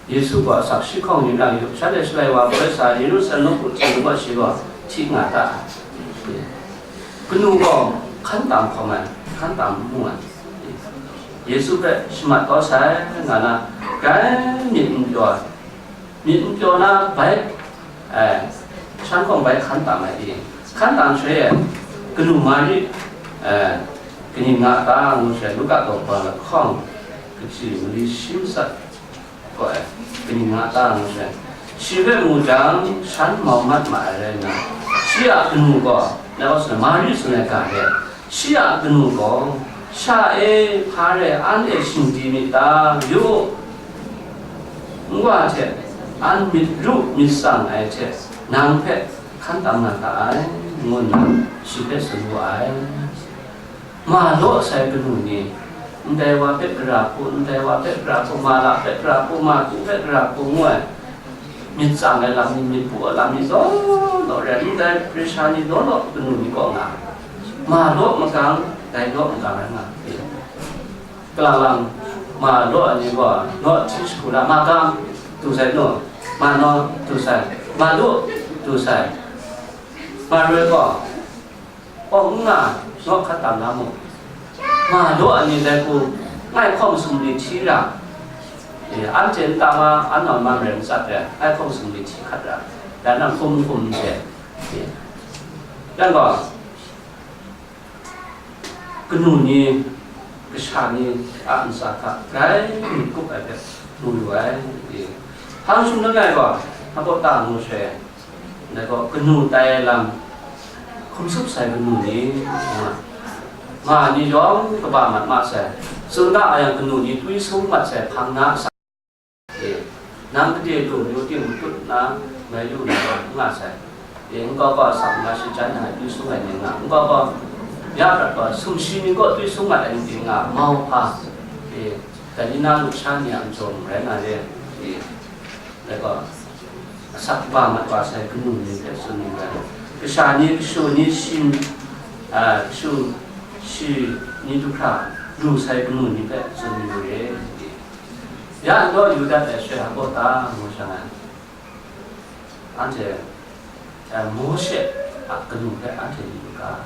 Yesu gaw asak shi hkawng yu na yu, shanhte Shaloi wa poi sa Yerusalem nawku htingnu gaw shi gaw hti nga ta ai. Kanu gaw hkan tam hkawm ai, hkan tam mu ai. Yesu hpe shamat kau sai nga na, grai myit n pyaw ai, myit n pyaw na bai, eh, shan hkawng bai hkan tam ai i, hkan tam shaloi, kanu Mari, eh, kaning nga ta ngu shaloi, Luka daw ba lahkawng, kaji mali shi matsat, gaw e, kaning nga ta ngu sai. Shi hpe mu jang, shan mau mat ma ai rai nna, shi a kanu gaw, na gaw tsun ai, Mari tsun ai ga hte, shi a kanu gaw, "Sha e, hpa rai an e shingdi myit ta? Yu u, nwa hte an myit ru myit tsang ai hte, nang hpe hkan tam na ga ai," ngu nna shi hpe tsun wu ai. Ma law sai kanu ni, ndai wa hpe gara hku, ndai wa hpe gara hku, ma la hpe gara hku, ma ku hpe gara hku ngu ai, myit tsang ai lam ni, myit pu ai lam ni, law law rai, ndai pressure ni law law kanu ni kaw nga ai. Ma law magang, dai law magang rai nga ai. Kalang lang, ma law ai ni gaw, naw hti shagu la, ma gang, du sai nu, ma naw, du sai, ma lu, du sai, ma roi gaw, Awng n nga, naw hkan tam na mu. Ma law ai ni dai hku, ngai hkawm sumri hti ra, e, anhte nta ma, an nawn ma marai matsat ai, ngai hkawm sumri hti hkat ra, dan nang hkum hkum n hte, e, yang gaw, kanu ni, kasha ni a ntsa hta grai myit kup ai hpe mu yu ai, e, hpang shing langai gaw, hpa baw ta ngu shaloi, Dai gaw kanu tai ai lam hkum tsup sai kanu ni, nga, nga ni yawng kaba mat ma sai. Tsun ga yang kanu ni twi sung mat sai hpang na a sa. E, nang gade lu lu ting matut nna mai lu na n nga sai. E, nkau gaw asak nna shingjan ai twi sung ai ni nga, nkau gaw ya prat gaw sumshi ni kaw twi sung mat ai ni nga, mau hpa. E, dai ni na lusha ni a n jaw rai nga re. E, Dai gaw, asak ba mat wa sai kanu ni hpe tsun yu ai. Kasha ni, kashu ni shi, a, kashu shi ni du hkra lu sai kanu ni hpe tsun yu re. Ya n gaw yu dat ai shaloi hpa baw ta ngu shang ai. Anhte, a, Mawshe a kanu hpe anhte yu ga.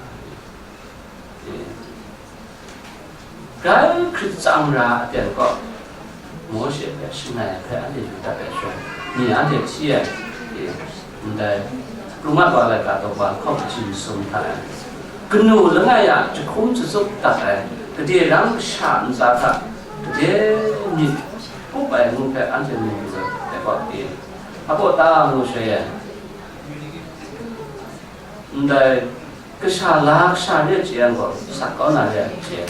Grai hkrit tsang ra aten gaw, Mawshe hpe shangai ai hpe anhte yu dat ai shaloi, ni anhte hti ai, e, ndai, Pru Mat Wa laika daw ba hkawng kaji masum hta e, kanu langai a jahkum jatsup dat ai, gade rang kasha ntsa hta, gade myit kup ai ngu hpe anhte mu yu ai gaw, e, hpa baw ta ngu shaloi e, ndai, kasha la kasha re chye yang gaw, sak kau na re ai hte,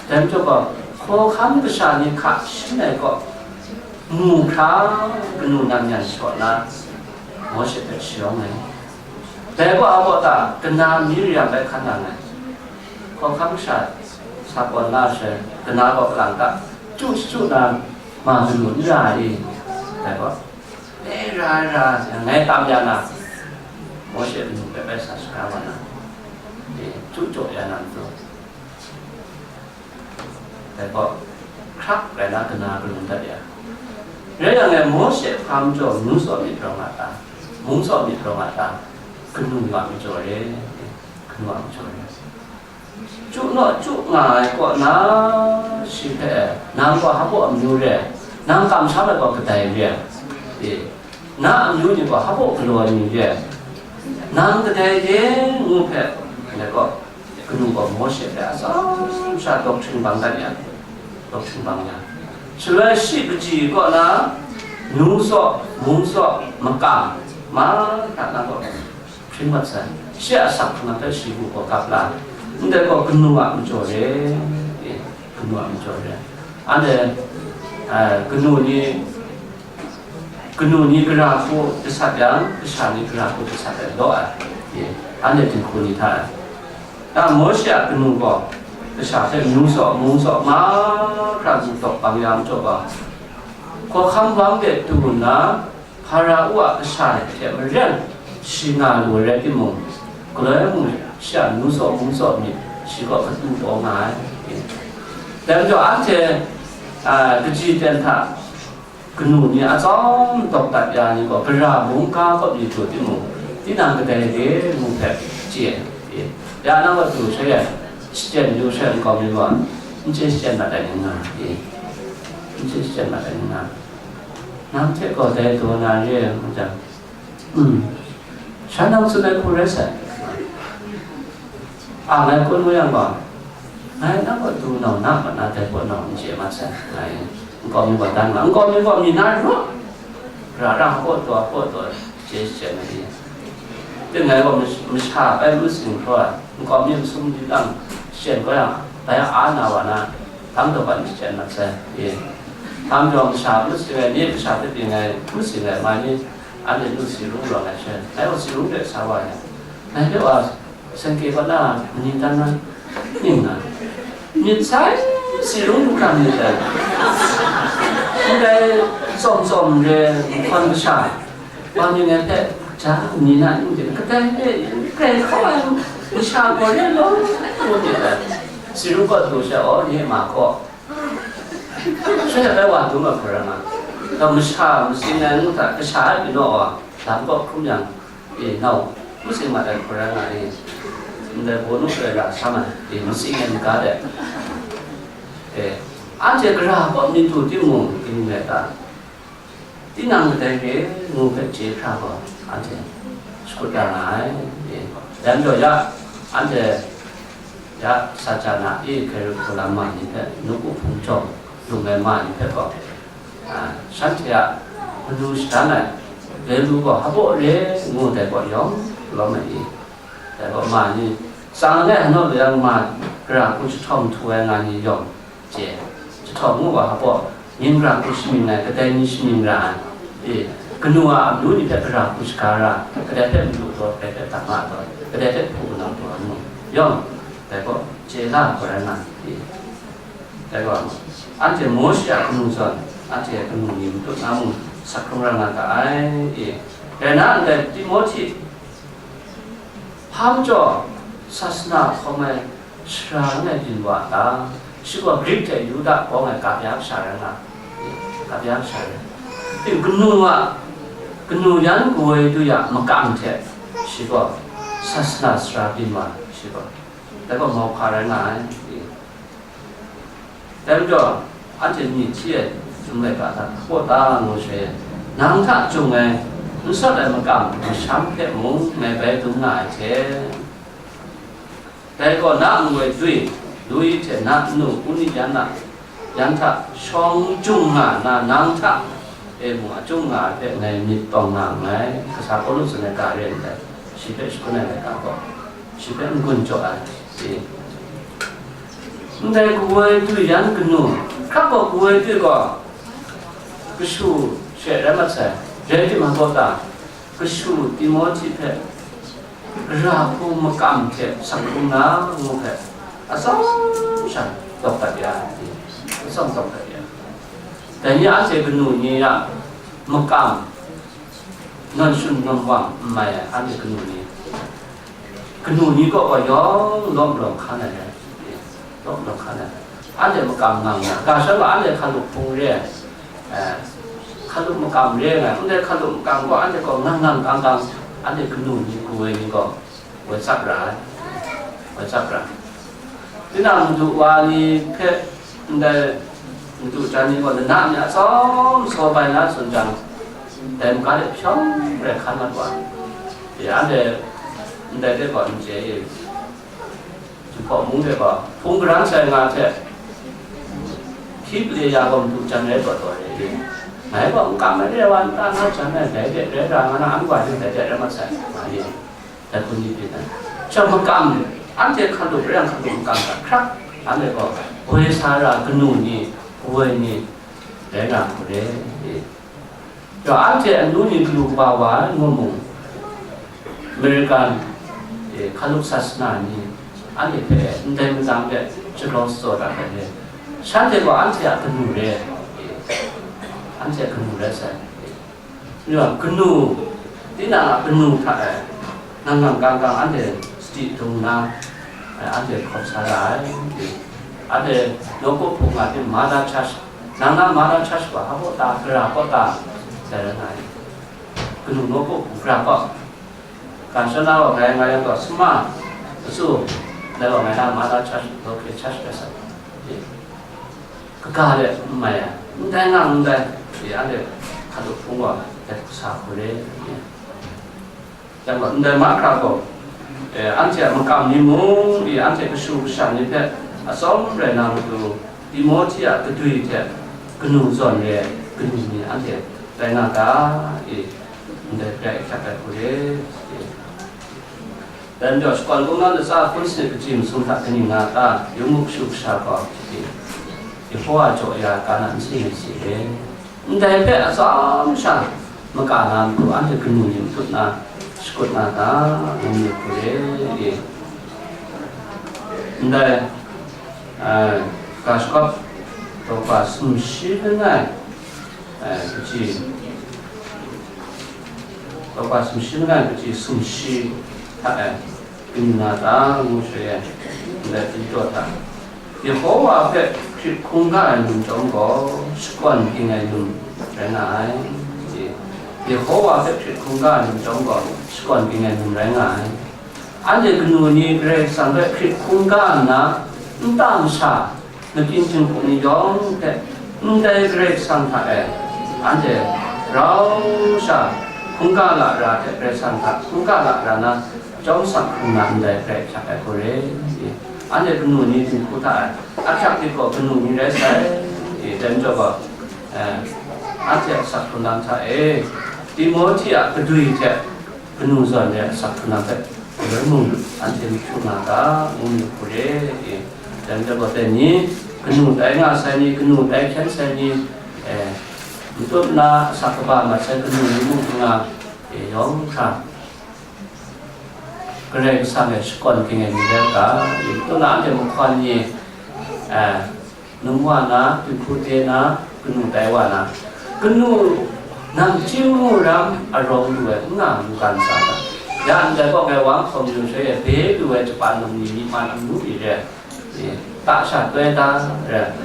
dai majaw gaw, hkawhkam kasha ni hka shin ai gaw, mu hkra kanu nan yan shaw nna, Mawshe hpe shayawng ai. Dai gaw a baw ta, kana Miriam bai hkan nang ai. Hkawhkam kasha sa kawn na she, kana gaw kalang ta, chyu shachyu na, ma kanu n ra ai. Dai gaw, E, ra, ra, ngai tam ya na, Mawshe a nu hpe bai sa shaga wa na, e, chyu jaw ya na matu, dai gaw, hkrak rai na kana kalun dat ya, Rai yang e, Mawshe hpa majaw mung tsawp myit rawng a ta? Mung tsawp myit rawng a ta? Kanu a majaw re, kanu a majaw re. Chyu naw chyu nga ai kaw na, shi hpe, nang gaw hpa amyu re, nang kamsham ai gaw kadai re, e, na amyu ni gaw hpa galaw ni re, nang kadai re, ngu hpe, ndai gaw, kanu gaw Mawshe hpe atsam sha doctrine bang dat ya, doctrine bang ya. Shaloi shi kaji kaw na, nu tsaw, mung tsaw, makam, mahkra na gaw, hpring mat sai. Shi a asak hkrung hpe shi bu gaw kap la, ndai gaw kanu a majaw re, e, kanu a majaw re. Anhte, eh, kanu ni, kanu ni gara hku jasat yang, kasha ni gara hku jasat ai law ai, e, anhte dinghku ni hta e. Ya, Mawshe a kanu gaw kasha hpe nu tsaw, mung tsaw, mahkra du tawk bang ya majaw gaw, hkawhkam wang de du nna, Hpara-u a kasha hte maren shi nga lu ai rai timung, galoi mung shi a nu tsaw mung tsaw myit shi gaw kadu taw nga ai. Dai majaw, anhte, a, kaji ten hta kanu ni atsawm dawk dat ya ni gaw, gara mungga kawp ni du timung, tinang kadai re ngu hpe chye ai. Ya, nang gaw du hkrai e, shachyen yu hkrai nkau mi gaw, n chye shachyen mat ai ni nga, e, n chye shachyen mat ai ni nga. Nang hte gaw dai daw na re ai, ngu jang, mm, shan nang tsun ai hku rai sai. A, ngai kun mu yang gaw, ngai nang gaw du nau na mat na dai hpaw nau n chye mat sai, ngai nkau mi gaw dan nga, nkau mi gaw mi na ru, ra ra hpaw taw, hpaw taw, chye chye na ni. Ting ngai gaw mash-, masha bai masing hkraw ai, nkau mi masum di lang shachyen kau yang, bai a na wa na, tam taw ban shachyen mat sai, e. Tam jaw masha masing ai ni, masha hpe byin ai masing ai ma ni, anhte nu si rung rawng ai she, ngai gaw si rung hpe sa wa ai. Ngai hpe wa, Sengke kaw na mani dan na, ning na, myit sai si rung du hkra myit dai. Ndai tsawm tsawm re nhkawn kasha, wa mying ai hpe, ja, ni na ning de, kadai hpe, grai hkau ai masha gaw re law, ngu myit dai. Si rung kaw du sha, aw, nye ma kaw. Shanhte bai wa dum ai hkra nga, gaw masha matsing ai ngu hta, kasha ai pyi naw wa, lam kaw hkrum yang, e, nau, masing mat ai hkra nga e, ndai baw nu ai ra sam ai, e, matsing ai maga de, e, anhte gara kaw myit du timung, ning rai ta? Tinang kadai re ngu hpe chye hkra gaw, anhte shakut ya nga ai. E, dai majaw ya, anhte ya, Sachana e Jerusalem ma ni hpe, nawku hpung chyawm lung ai ma ni hpe gaw, a, shanhte a manu shadan ai, Petru gaw hpa re ngu dai gaw yawng lawm ai i? Dai gaw ma ni, tsang langai hanaw lu yang ma, gara hku jahtawng htu ai nga ni yawng, chye, jahtawng ngu wa hpa, myin gara hku shamying ai, kadai ni shamying ra ai, e, kanu a amyu ni hpe gara hku shaga ra, kadai hpe madu taw, kadai hpe dama taw, kadai hpe hpu kanau taw ngu, yawng, dai gaw, chye la ai hkra rai nga, e, dai gaw, anhte Mawshe a kanu zawn, anhte a kanu ni matut na mung, sak hkrung ra nga ga ai, e, rai na, ndai Timohti, Hpa majaw, sasana hkawm ai sara langai byin wa a ta? Shi gaw Grik hte Yuda bawng ai gap ya kasha rai nga, gap ya kasha rai. Ting kanu a, kanu yan kawoi du ya makam hte shi gaw sasana sara byin wa ai, shi gaw, dai gaw mauhka rai nga ai. Dai majaw, anhte myi hti ai chyum laika hta hpaw ta ngu sha e, nang hta jung ai, n sawt ai makam masham hpe mung ngai bai dum nga ai hte, dai gaw na nngoi dwi, Lui hte na nnu Uni yan a, yan hta shawng jung nga nna, nang hta e mung a jung nga ai hpe ngai myit tawng nga nngai, kasa Pawlu tsun ai ga re ndai, shi hpe shagun ai laika gaw, shi hpe n-gun jaw ai, si. Ndai kawoi dwi yan kanu, hkrak gaw kawoi dwi gaw kashu she rai mat sai, rai timung gaw ta, kashu Timohti hpe gara hku makam hte sak hkrum na ngu hpe, atsawm sha dawk dat ya ai, atsawm dawk dat ya ai. Dai ni anhte kanu ni a makam, nawn shun nawn wang n mai ai, anhte kanu ni, kanu ni kaw gaw yawng lawm lawm hkan ai rai, lawm lawm hkan ai. Anhte makam nga nga, ga sha gaw anhte hkalup hpung re ai, eh, Hkalup makam re nga ai, ndai hkalup makam gaw anhte gaw ngang ngang kang kang, anhte kanu ni, kawoi ni gaw woi tsap ra ai, woi tsap ra ai. Tinang madu wa ni hpe ndai madu jan ni gaw lana mi atsawm saw bai na tsun jang, dai maga de hpyawng rai hkan mat wa ai. Ya, anhte ndai hte gaw n chye e. Jinghpaw mung de gaw hpung garan sai nga hte, hpyi pale ya gaw madu jan rai taw taw re. Ngai gaw n kam ai re, wa nta na jan ai, dai de rai ra nga na, an wa jang dai de rai mat sai, nga ye. Dai hkun ni pyi na, chyawm makam, anhte hkalup rai yang hkalup makam hkra hkrak, anhte gaw woi sa ra kanu ni, kawoi ni rai nga hku re. Yawng anhte anu ni galu kaba wa ai ngu mung, American, eh, hkalup sasana ni anhte hpe ndai matang de shadaw shadaw dat ai re. Shanhte gaw anhte a kanu re, eh, anhte a kanu rai sai. Yawng kanu, tinang a kanu hta e, ngang ngang kang kang anhte sadi dung nna, eh, anhte hkawm sa ra ai. Anhte nawku hpung nga tim, mother church, nang na mother church gaw hpa kaw ta, gara kaw ta, dai rai nga ai. Kanu nawku hpung gara kaw. Kanshana wa ngai, nga yang gaw, suma, kasu, dai wa ngai na mother church, local church rai sai. Kaga de n mai ai, ndai nga ndai, anhte hkalup hpung gaw dai hku sa hku re. Yang gaw, ndai mahkra gaw, eh, anhte a makam ni mung, i, anhte kashu kasha ni hpe atsawm rai na matu, Timohti a kadwi hte kanu zawn re ai kanu ni anhte rai nga ta, i, ndai hpe hkyak ai hku re, i. Dai majaw, shakawn kungdawn latsa hpun sanit kaji masum hta kaning nga ta, yawng muk kashu kasha gaw, i, Yehowa jaw ya ai ga na n seng ai si re. Ndai hpe atsawm sha maka na matu anhte kanu ni matut na shakut na ta, ngu myit hku re. Ndai, eh, ga shagawp daw kaba sumshi langai, eh, kaji, daw kaba sumshi langai kaji sumshi hta e, Kaning nga ta ngu shaloi, ndai hpyi taw hta, Yehowa hpe hkrit hkungga ai lam chyawm gaw, shakawn ging ai lam rai nga ai. Yehowa hpe hkrit hkungga ai lam chyawm gaw, shakawn ging ai lam rai nga ai. Anhte kanu ni Karai Kasang hpe hkrit hkungga nna, nta masha, Makyin jinghku ni yawng hpe ndai Karai Kasang hta e anhte rau sha hkungga lara hte Karai Kasang hta hkungga lara na, chyawm sak hkrung na ndai hpe hkyak ai hku re. Anhte kanu ni dinghku hta e ahkyak lit gaw kanu ni rai sai. Dai majaw gaw, eh, anhte a sak hkrung lam hta e Timohti a kadwi hte kanu zawn de asak hkrung lam hpe, galoi mung anhte mahkyu nga ga, ngu myit hku re. Dai majaw gaw, dai ni, kanu tai nga sai ni, kanu tai hkyen sai ni, eh, matut na asak kaba mat sai kanu ni mung n nga, eh, yawng hkra Karai Kasang e shakawn ging ai ni rai u ga, matut na anhte mahkawn ni, eh, num wa na, dinghku de na, kanu tai wa na, kanu nang chyeju ram arawng lu ai n nga mungkan sa ga. Ya ndai kaw ngai wa hkawm yu shaloi e, be lu ai Japan lam ni, myi man amyu ni re, e, ta sha toi da re.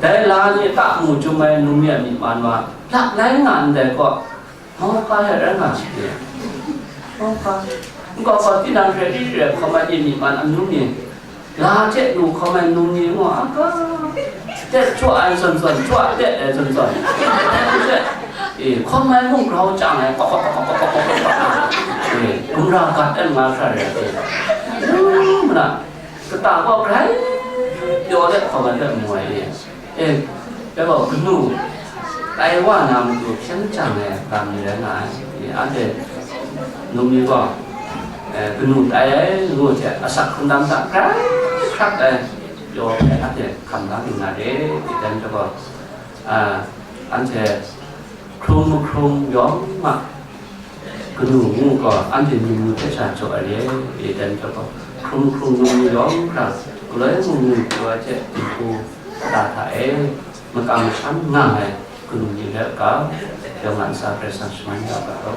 Dai la ni ta mu chyum ai num ya myi man wa, lak lai nga ndai kaw, Mauhpa ya rai nga shi, mauhpa. Nkau gaw tinang hkrai ri rai hkawm ai myi man amyu ni, la hte lu hkawm ai num ni mung a ga, tet chyaw ai zawn zawn, chyaw tet ai zawn zawn, e, hkawm ai mung grau chyang ai, kawk kawk kawk, e, gumra gat ai nga hkra rai, e, lu ma na, kata gaw grai pyaw let hkawm ai hpe mu ai, e. E, dai gaw kanu tai wa na matu hpyen jang ai lam ni rai nga ai. E, anhte num ni gaw, e, kanu tai ai ngu hte asak hkrung lam hta grai hkrat ai pyaw hpe anhte hkam la lu na re, e, dai majaw gaw, a, anhte hkrum mahkrum yawng ma, kanu ngu gaw, anhte num ni hpe sha jaw ai re, e, dai majaw gaw, hkrum hkrum num ni yawng hkra, galoi mung ni pru ai hte dinghku kata hta e, makam masham nga ai kanu ni rai u ga, yawng a ntsa Karai Kasang shaman ya u ga law.